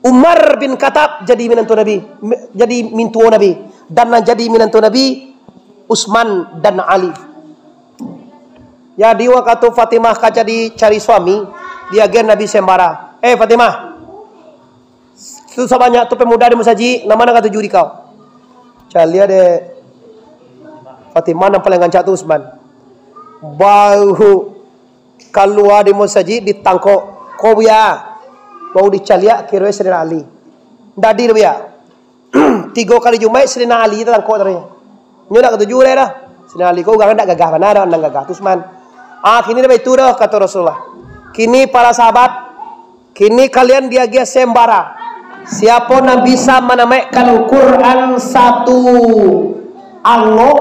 Umar bin Khattab jadi minantu Nabi, mi-, jadi mintuo Nabi. Dan nan jadi minantu Nabi, Utsman dan Ali. Jadi, wakatu Fatimah ka jadi cari suami, diagiah Nabi sayembara. "Eh, Fatimah, tu sabanyak tu pemuda di musajik, nan ma nan katuju di kau?" Caliak dek Fatimah, nan paling rancak tu Utsman. Baru kalua di musajik, ditangkok. Ko, Buya? Baru dicaliak, kiro Sayyidina Ali. Dadi tu, Buya. Tigo kali Jumaik, Sayyidina Ali tatangkok tadi. Nyo ndak katuju lai dah. Sayyidina Ali ko urang ndak gagah bana dah, nan gagah tu Utsman. Ah, kini dah baitu dah, kato Rasulullah. Kini para sahabat, kini kalian diagiah sayembara. Siapo nan bisa manamaikkan Quran satu angok,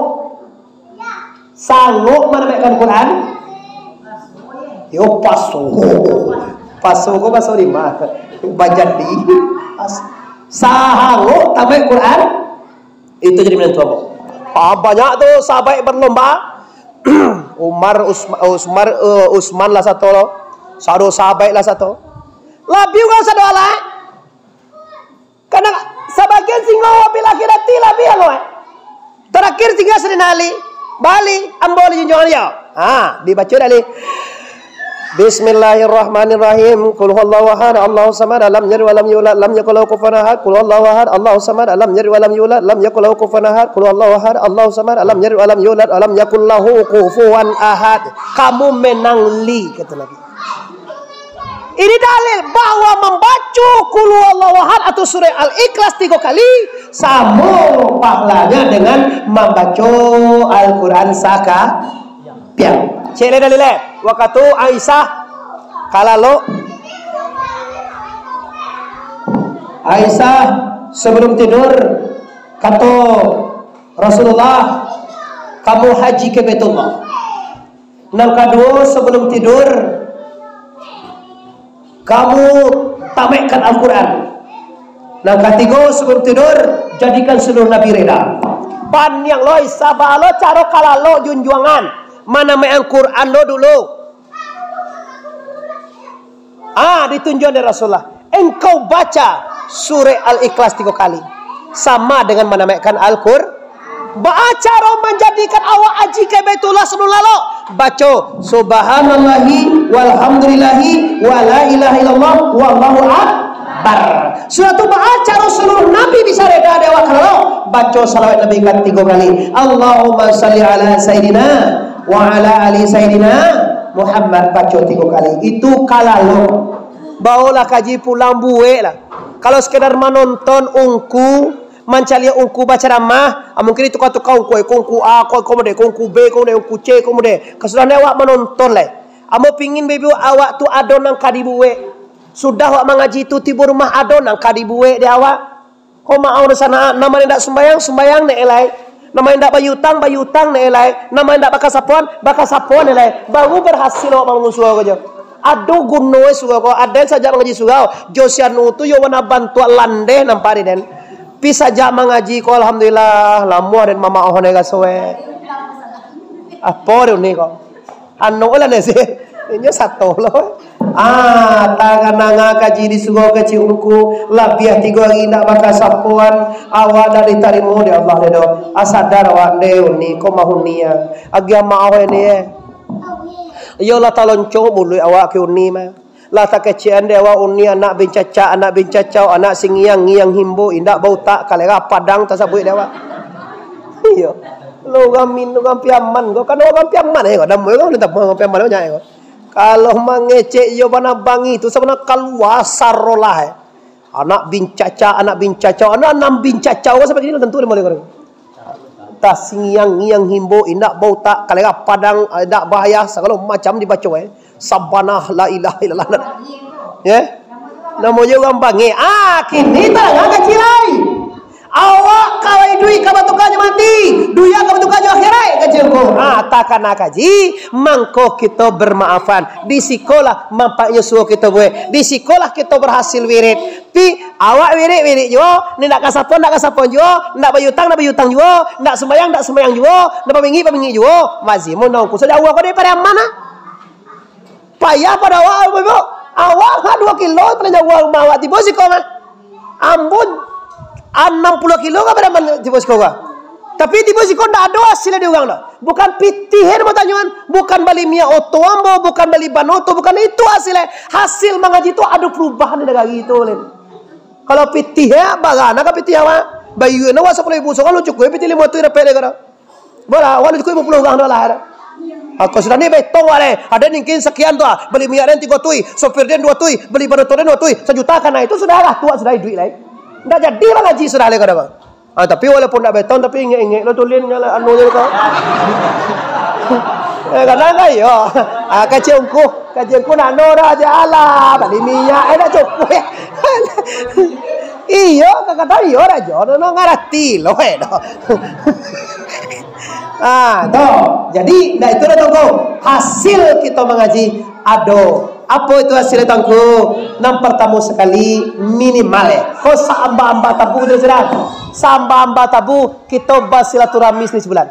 saangok manamaikkan Quran? Yo, paso. Paso ko paso lima. Bajadi. Pas-, saangok tamaik Quran, itu jadi minantu ambo. Ah, banyak tu sahabat berlomba. Umar, Usma-, Usmar, eh, Utsman lah sato lo. Sado sahabat lah sato. Labiah urang sado lah. Karena sabagian singo fil akhirati labiah lo, eh. Tarakhir tingga Sayyidina Ali. Bali, ambo di junjungan dia. Ha, dibaco dah, Ali. Bismillahirrahmanirrahim. Qul huwallahu ahad, Allahus samad, lam yalid walam yulad, lam yakul lahu kufuwan ahad. Qul huwallahu ahad, Allahus samad, lam yalid walam yulad, lam yakul lahu kufuwan ahad. Qul huwallahu ahad, Allahus samad, lam yalid walam yulad, lam yakul lahu kufuwan ahad. Kamu menang li, kata Nabi. Ini dalil bahwa mambaco Qul huwallahu ahad atau surah Al-Ikhlas tigo kali samo pahalanya dengan mambaco Al-Quran saka-, piang. Cek lai dalil, eh. Wakatu Aisyah kalalok. Aisyah sebelum tidur, kato Rasulullah, "Kamu haji ka Baitullah." Nan kaduo, sebelum tidur, kamu tamaikkan Al-Quran. Nan katigo, sebelum tidur, jadikan seluruh Nabi reda. Paniang lo, saba lo caro kalalok junjuangan. Manamaikan Quran lo dulu. Ah, ditunjuan dari Rasulullah. Engkau baca surah Al-Ikhlas tigo kali. Sama dengan manamaikan Al-Qur-, Baa caro manjadikan awak haji ka Baitullah sebelum lalok? Baco, "Subhanallahi walhamdulillahi wa la ilaha illallah wallahu akbar." Sudah tu baa caro seluruh Nabi bisa reda dek awak ka lalok? Baco salawat Nabi ka tigo kali. "Allahumma salli ala Sayyidina wa ala ali Sayyidina Muhammad." Baco tigo kali. Itu ka lalok. Baolah kaji pulang, bueklah. Kalau sekedar manonton ungku, mancaliak ungku bacaramah, ah, mungkin dituka-tuka ungku, eh, ko ungku A, ko, ko model, ko ungku B, ko model, ungku C, ko model. Kasudah ni awak manonton lai. Ambo pingin baitu awak tu ado nan ka dibuek. Sudah awak mangaji tu, tibo rumah ado nan ka dibuek dek awak. Ko maaf di sana, nan ma indak sumbayang, sumbayang nyo lai. Nan ma indak bayia utang, bayia utang nyo lai. Nan ma indak bakasapoan, bakasapoan nyo lai. Baru berhasil awak mambangun surau ko jo. Ado guno surau ko, aden sajak mangaji surau. Jo si anu tu yo warna bantuak landeh nampak di den. Pi sajak mangaji ko, alhamdulillah, lamuah den mamaoh nyo raso e. Apo den ni ko? Anu lah nasi. Inyo sato lo. Ah, takana kaji di surau kecil ungku, labiah tigo hari indak bakasapoan, awak dak ditarimo dek Allah dek do. Ah, sadar awak, ndeh uni, ko mahuni ah. Agiah maoh ini eh. Iyolah talonco muluik awak ka uni mah. Lah takecekan dek awak uni, anak bincacak, anak bincacau, anak singiang-ngiang himbo, indak bautak, kalera padang tasabuik dek awak. Iyo. Lo urang min, urang Piaman ko, kan urang Piaman eh, ko. Namo urang minta maaf urang Piaman banyak eh, ko. Kalau mangecek iyo bana bangi tu sabana kalua sarolah eh. Anak bincacak, anak bincacau, anak nan bincacau ko sampai kini tantu dek maleh ko. Tasingiang-ngiang himbo, indak bautak, kalera padang, indak bahaya, sagalo macam dibaco eh. Sabanah la ilaha illallah. Ya? Namonyo urang bangik. Ah, kini tadanga kaji lai. Awak ka iduik ka batuka jo mati, dunia ka batuka jo akhirat, kaji ko. Ah, takana kaji, mangko kito bermaafan. Di sikolah manfaatnyo suruh kito buek. Di sikolah kito berhasil wirid. Pi, awak wirid-wirid juo, ni ndak kasapoan, ndak kasapoan juo, ndak bayia utang, ndak bayia utang juo, ndak sumbayang, ndak sumbayang juo, ndak bamingik, bamingik juo. Mazimun nang kuso jauah ko dari Pariaman ah. Payah pado awak, Bapak Ibu. Awak ha duo kilo paling jauah rumah awak tibo siko mah. Ambun, anam puluah kilo ka Pariaman tibo siko ka. Tapi tibo siko ndak ado hasil di urang doh. Bukan pitih eh, namo tanyoan. Bukan bali minyak oto ambo, bukan bali ban oto, bukan itu hasil eh. Hasil mangaji tu ado perubahan di nagari tu, Lin. Kalau pitih eh, barana ka pitih awak. Bayia awak sapuluah ribu sorang, lo cukuik pitih limo ratuih dapek dek kado. Bolah, awak lo cukuik limo puluah urang doh lah. Ako sudah ni betong awak deh. Ado mungkin sakian tu ah. Bali minyak den tigo ratuih, sopir den duo ratuih, bali ban oto den duo ratuih, sajuta ka naiak tu sudah lah, tuak sudah iduik lai. Ndak jadi mangaji sudah lai kado. Ah, tapi walaupun ndak betong, tapi ingek-ingek lo tulin, anu je ko. Eh, kadang kan iyo. Ah, kaciak ungku, kaciak ungku nak no dah aja alah, bali minyak eh nak cukuik. Iyo, kadang iyo dah jo, no, no ngarati lo eh dah. Ah, tu. Jadi, ndak itu dah tunggu. Hasil kito mangaji ado. Apo itu hasilnyo, Tuanku? Nan partamo sakali, minimal, eh. Ko saamba-amba tabu tu, sudah. Saamba-amba tabu, kito basilaturahmi sakali sabulan.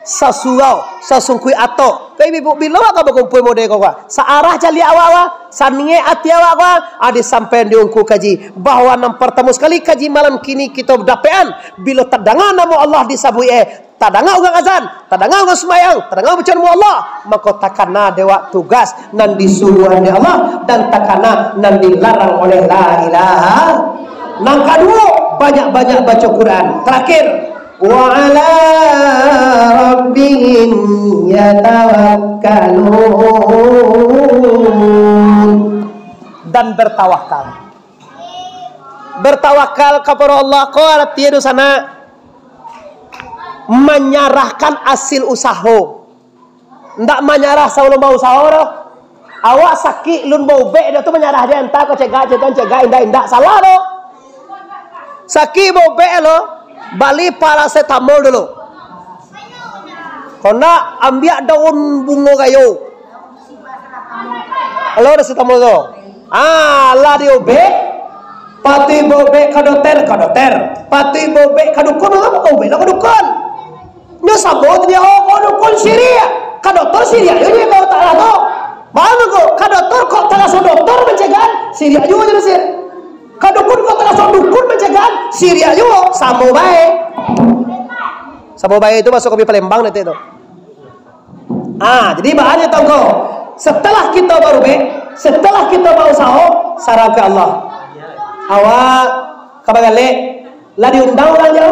Sasurau, sasungkuik atok. Ka ibu-ibu, bilo awak ka bakumpua model ko, ka? Saarah caliak awak, ka? Saniek ati awak, ka? Ah, disampaian di ungku kaji, bahwa nan partamo sakali kaji malam kini kito dapekan, bilo tadanga namo Allah disabuik, eh, tadanga urang azan, tadanga urang sumbayang, tadanga baco namo Allah, mako takana dek awak tugas nan disuruahan dek Allah, dan takana nan dilarang oleh la ilaha. Nan kaduo, banyak-banyak baco Quran. Terakhir, "Wa ala rabbihim yatawakkalun." Dan bertawakal. Bertawakal kapado Allah ko arati doh sanak, manyarahkan asil usaho. Ndak manyarah sabalun bausaho doh. Awak sakik lun baubek, dah tu manyarah je, antah ko cegak, cegak, cegak, indak, indak, salah tu. Sakik baubek lo, bali parasetamol dulu. Kok ndak, ambiak daun bungo gayo. Lo parasetamol tu. Ah, lah diubek, patuik baubek ka dokter, ka dokter. Patuik baubek ka dukun, apo ka ubek lo ka dukun? Nyo samo tu nyo, oh, ko dukun siriak. Ka dokter siriak juo nyo, ko tak lah tu. Paham ko? Ka dokter kok taraso dokter mancegahan, siriak juo nyo siriak. Ka dukun kok taraso dukun mancegahan, siriak juo, samo bae. Samo bae tu masuk kami Palembang nanti tu. Ah, jadi baa nyo tongko. Setelah kito barubek, setelah kito bausaho, sarahkan ka Allah. Awak ka bagalek, lah diundang urang jo.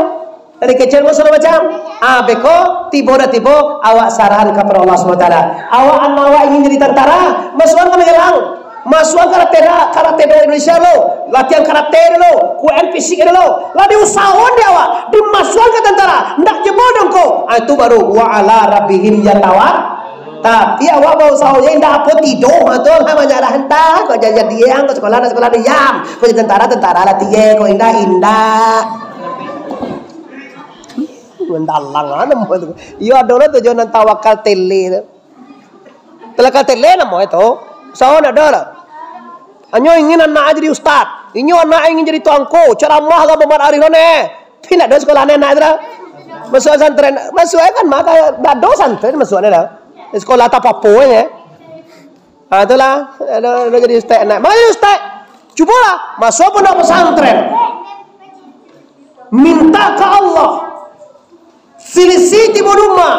Dari kecil pun sagalo macam. Ah, beko, tibo dah tibo, awak sarahan kapado Allah Subhanahu Wa Taala. Awak anak awak ingin jadi tantara, masuakan ka Magelang. Masuakan karate da, karate do Indonesia lo. Latihan karate dulu, kuaik fisik dulu. Lah diusahoan dek awak, dimasuakan ka tantara. Ndak jebol dongko. Ah, itu baru wa ala rabbihim yatawak. Tapi awak bausaho je indak apo tido, ha, tu lah banyak dah entah. Kok jadi, jadi yang, kok sekolah, nak sekolah diam. Kok jadi tentara, tentara lah tiye, kok indak, indak. Mandalang ah namo tu. Iyo, ado lah tujuan nan tawakal tele tu. Tawakal tele namo itu. Usaho ndak ado lah. Hanyo ingin anak jadi ustaz. Inyo anak ingin jadi tuangku, ceramah ka Muhammad Arif lah neh. Tapi ndak ado sekolah neh anak tu lah. Masuk santren, masuk kan maka ndak ado santren masuk neh lah. Sekolah tak apa-apa neh. Ha, itulah, ado, ado jadi ustaz anak. Maka jadi ustaz, cubolah masuk pondok pesantren. Minta ka Allah. Silisi tibo di rumah.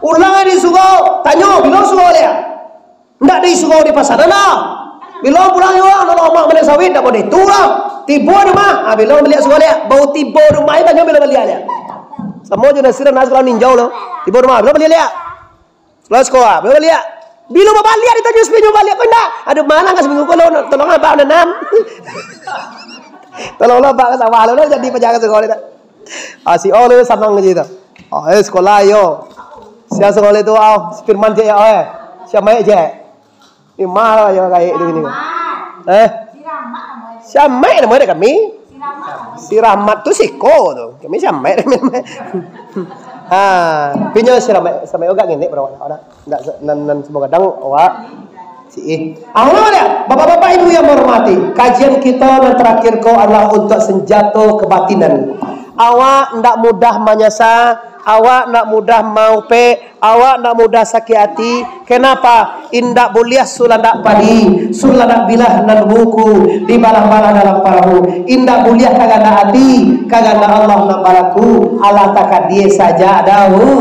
Ulang di surau, tanyo, bilo surau liak? Ndak di surau di pasaran lah. Bilo pulang yo, nak lama main sawit, ndak boleh tu lah. Tibo di rumah, ah, bilo baliak surau liak? Bau tibo di rumah, tanyo bilo baliak liak? Samo jo Nasir, anak sekolah ninjau lo. Tibo di rumah, bilo baliak liak? Sekolah, sekolah, bilo baliak? Bilo babaliak ditanyo, saminggu baliak ko indak? Aduh, malang ka saminggu ko lo, tolong abak nanam. Tolong lo abak ka sawah lo, lo jadi pajaga sekolah tu. Ah, si O lo sanang je tu. Ah, eh, sekolah yo. Sia sekolah tu, ah, si Firman je, ah, eh. Sia Maik je. Ni malah yo kayak tu ni. Eh? Sia Maik namo dek kami. Si Rahmat tu siko tu. Kami si Amek. Ha, pinyo si Amek, si Amek agak ngenek bro. Ora. Ndak se-, nan, nan semua kadang awak si eh. Awak dia, bapak-bapak ibu yang menghormati, kajian kita yang terakhir ko adalah untuk senjata kebatinan. Awak ndak mudah manyasa, awak ndak mudah maupek, awak ndak mudah sakik ati. Kenapa? Indak buliah sulandak padi, sulandak bilah nan buku, dibalah-balah dalam parahu. Indak buliah kagandak ati, kagandak Allah nan balaku. Alah takadie saja dahu.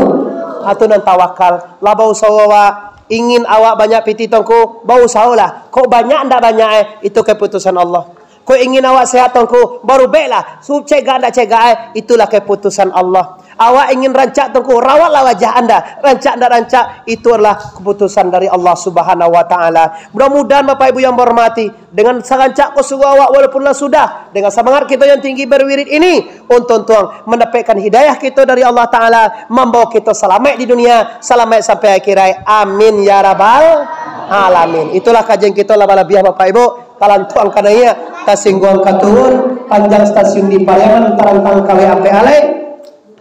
Atu nan tawakal. Lah bausaho awak, ingin awak banyak pitih tongko, bausaholah. Kok banyak ndak banyak eh, itu keputusan Allah. Kok ingin awak sehat tongko, barubeklah. Su-, cegak ndak cegak eh, itulah keputusan Allah. Awak ingin rancak tongko, rawatlah wajah anda. Rancak ndak rancak, itu adalah keputusan dari Allah Subhanahu Wa Taala. Mudah-mudahan Bapak Ibu yang berhormati, dengan sarancak ko suruah awak walaupun lah sudah, dengan semangat kita yang tinggi berwirid ini, untung-untung mendapatkan hidayah kita dari Allah Taala, membawa kita selamat di dunia, selamat sampai akhirat. Amin ya rabbal alamin. Itulah kajian kita lah balabiah Bapak Ibu. Kalantuang ka naiak, tasingguang ka turun, panjang stasiun di Pariaman, tarantang ka W A P alai,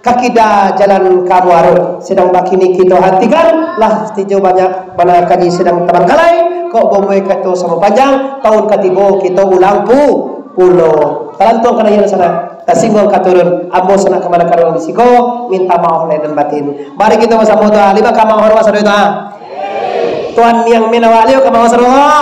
ka kida jalan ka Muaro. Sedang bakini kita hatikan, lah tijo banyak bana kaji sedang tabangkalai, kok bomoi kato samo panjang, tahun katibo kita ulang pu-, pulo. Kalantuang ka naiak di sana. Tasingguang ka turun, ambo sanak kamanakan urang di siko, minta maoh lahia dan batin. Mari kito basamo doa, lima ka maoh rumah sadonyo doa. Tuan Niang Minawali ka maoh sadonyo.